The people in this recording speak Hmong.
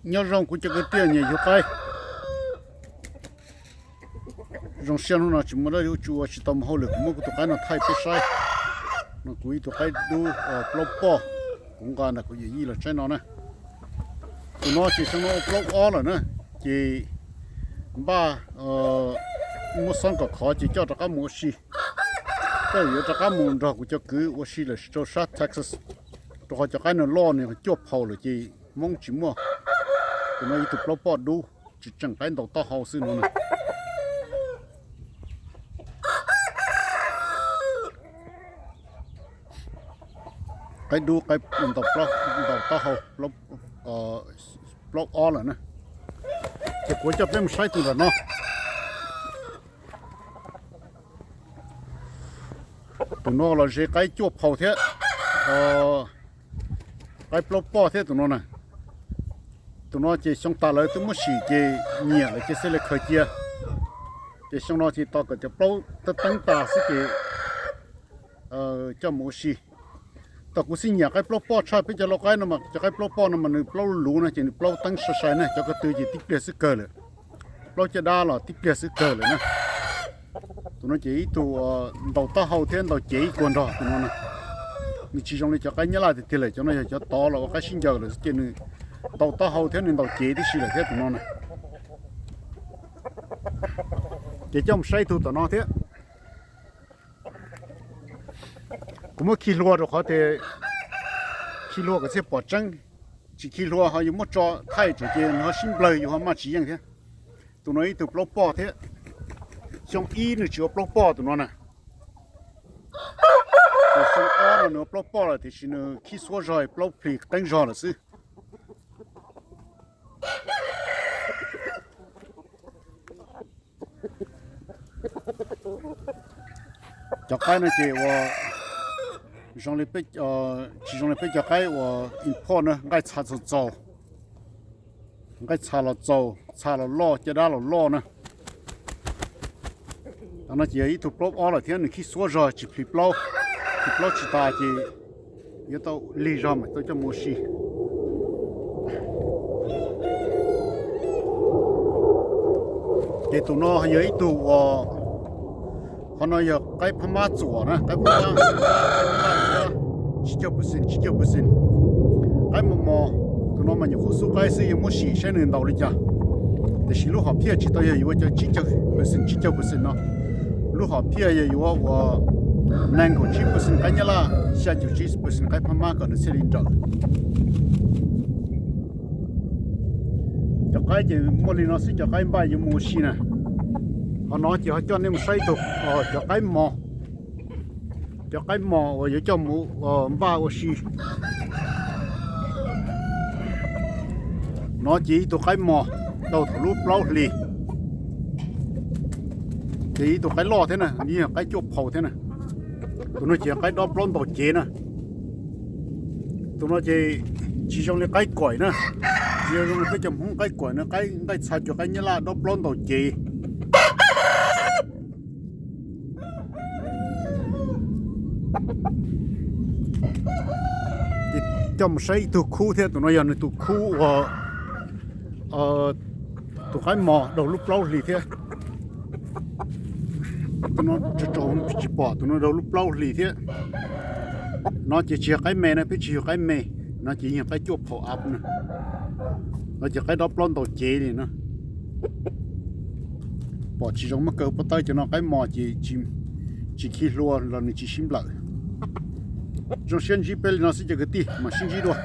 Nyob zoo kuv cov kwv tij nyiam yug qaib. Zoo siab hnub no tsis muaj dab tsi ua tsis tau mus hauj lwm, kuv muab kuv tus qaib no thaij peb saib. No kuv ib tug qaib dub plaub poj, kuv nqa ntawm kuv yawm yij los tsaib no na. Tus no ces xyoo no ua plaub ob lawm na, ces npaj muab xob kom khov ces coj rov qab mus ua si. Tej zaum yuav rov qab mus nrog kuv cov kwv ua si lawm rau sab Texas, rau qhov cov qaib no loj nws cuaj phaus lawm ces Hmoob tsis muaj. Tus no ib tug plaub poj dub tsis tseem, qaib ntaus taub hau xwb no na. Qaib dub, qaib ntaus taub hau, plaub ob lawm na. Ces kuv coj peb mus saib tus ntawm no. Tus no los ze qaib cuaj phaus thiab, qaib plaub poj thiab tus no na. Tus no ces xyoo tas lawv twb muab sim ces nyiam lawm ces xij li khaws cia. Ces xyoo no ces tos kom cov plaub teeb tas xwb ces coj mus ua si. Tos kuv xij nyiam qaib plaub poj tshaj peb cov lau qaib no mas cov qaib plaub poj no mas nws plaub luv no ces nws plaub teeb sai sai na, cov ko tw ces tib pliag xwb kawg lawm. Plaub caj dab los tib pliag xwb kawg lawm na. Tus no ces ib tug ntaus taub hau thiab ntaus cev ib kuag nrog tus no na. Nws tsis zoo li cov qaib nyab laj tiag tiag lawm, cov no yog cov tod los ua qaib sib ncaws lawm xwb ces nws ntaus taub hau thiab nws ntaus cev tib si lawm thiab tus no na. Ces coj mus saib ib tug tom no thiab. Kuv muab khi hlua rau qhov tias khi hlua kom thiaj pom tseeb, tsis khi hlua ho yuav muab tso thaij tsam ces nws ho sib nplawg yus ho maj tsis yeej thiab. Tus no ib tug plaub poj thiab, xyoo ib nws tsis ua plaub poj tus no na. Tus xyoo ob no nws ua plaub poj lawm tiam sis nws khib xuab zog plaub plis qeeb zog lawm xwb. Cov qaib no ces ua zoo li, tsis zoo li peb cov qaib uas import na, nqaij txha txaus txaus, nqaij txha los txaus, txha los loj, caj dab los loj na. No ces yog ib tug plaub ob lawm thiab nws khib xuab zog tsis plhis plaub, plhis plaub tsis tas ces yuav tau lig zog mam tau coj mus ua si. Ces tus no yog ib tug uas, qhov no yog qaib Phab Mab txuam na, qaib Phab Mab, tsib caug percent, tsib caug percent. Qaib mos mos, tus no mas nyuam qhuav xub qaib xwb, yuav muab sim saib nws ntaus li cas. Tiam sis lub hom phiaj tsis tau yog yuav cov tsib caug percent, tsib caug percent no. Lub hom phiaj yog yuav uas nees nkaum tsib percent qaib Nyab Laj, xya caum tsib percent qaib Phab Mab kom nws thiaj li nrawm. Cov qaib ces muaj li no xwb, cov qaib npaj yuav mus ua si na. Qhov no ces ho coj nej mus saib ib tug cov qaib mos, cov qaib mos uas yuav coj mus npaj ua si. No ces ib tug qaib mos tau thaum lub plaub hlis, ces ib tug qaib loj thiab na, yeej yog qaib cuaj phaus thiab na. Tus no ces qaib dob plaub ntaus cev na. Tus no ces tsis zoo li qaib koim na, tsis zoo li peb cov Hmoob qaib koim na, qaib nqaij txha cuag qaib Nyab Laj dob plaub ntaus cev. Ces coj mus saib ib tug khub thiab, tus no yog nws tus khub uas tus qaib mos daug lub plaub hlis thiab. Tus no tsaus tsaus tsis pom, tus no daug lub plaub hlis thiab. No ces tsis yog qaib me na, peb tsis yug qaib me, no ces yog qaib cuaj phaus av na. No ces qaib dob plaub ntaus cev li no. Pom tsis zoo muab kaw pob tawb, cov no qaib mos ces tsis khi hlua los nws tsis sib nplawm. Zoo siab ntsib peb li no xwb cov kwv tij, mam sib ntsib dua.